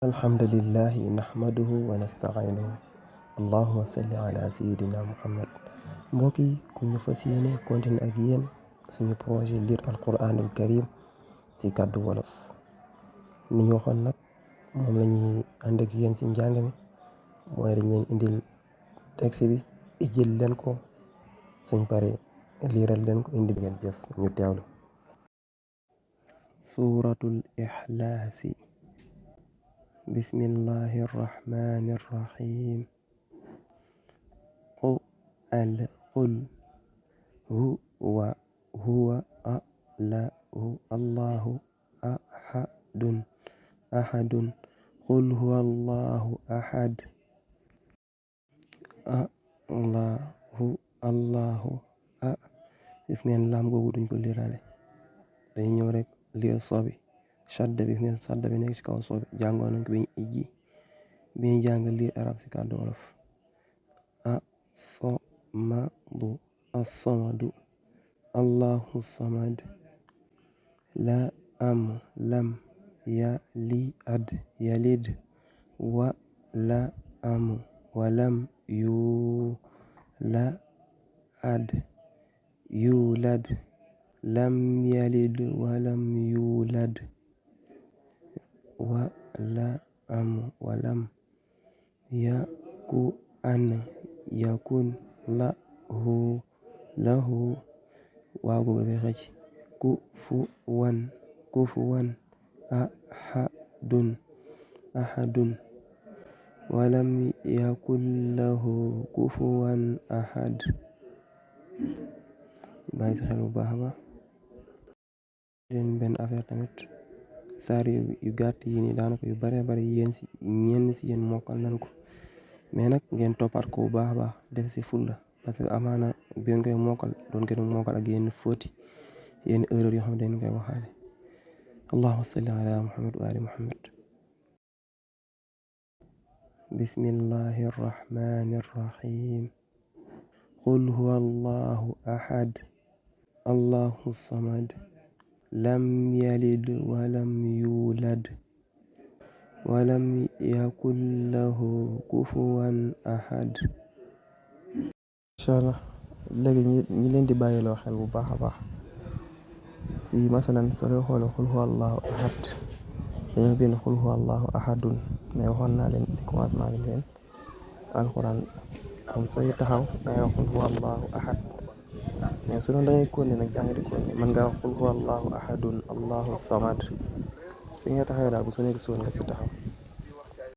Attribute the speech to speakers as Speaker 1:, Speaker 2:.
Speaker 1: alhamdulillahi nahmaduhu wa nasta'inuhu allahumma salli ala sayyidina muhammad mbokk yi ku ñu fas yéene continuer ak yéen suñu projet lire alquranul karim ci kàddu wolof ni ñu waxoon nag moom la ñuy ànd ak yéen ci njàng mi mooy dañ leen indil texte bi ijjil leen ko suñ paree liiral leen ko indi ngeen jëf ñu teewlu suuratul ixlaasi bismillahi irrahmani irrahim qul huwa allahu ahadun qul huwa allahu ahad allahu gis ngeen laam googu duñ ko liirale dañu ñëw rek liir soobi shadda bi ngeen shadda bi nekk ci kaw soobi jàngoon nañ ko bi ñu ijji bi ñu jàng liir arab ci kàddu wolof as-samadu allahu samad lam yalid wa lam yulad lam yalid wa lam yulad wa lam yakun lahu waaw googu dafay xëcc kufuwan ahadun wa lam yakun lahu kufuwan ahad bàyyi sa xel bu baax a baax leen benn affaire tamit saar yu gàtt yi ni daanaka yu bare bare yéen si ñenn si yéen mokkal nan ko mais nag ngeen toppaat ko bu baax a baax def si fulla parce que amaana bi ngeen koy mokkal doon ngeen mokkal ak yenn fóoti yenn erreur yoo xam ne dañ koy waxaale allahumma salli ala muhammad wa ali muhammad bismillahi irrahmani irrahim qul huwa allahu ahad allahu samad lam yalid wa lam yulad wa lam yakun lahu kufuwan ahad. Incha allah léegi ñi leen di bàyyiloo xel bu baax a baax si masalan soo dee xoole xul huwa allahu ahad dañoo bind xul huwa allahu ahadun mais waxoon naa leen si commencement bi leen alxuraan am sooy taxaw dangay wax xul huwa allahu ahad mais su doon dangay continuer nag jàng di continuer mën ngaa wax xul huwa allahu ahadun allahu samad fi nga taxawee daal bu su nekk si woon nga si taxaw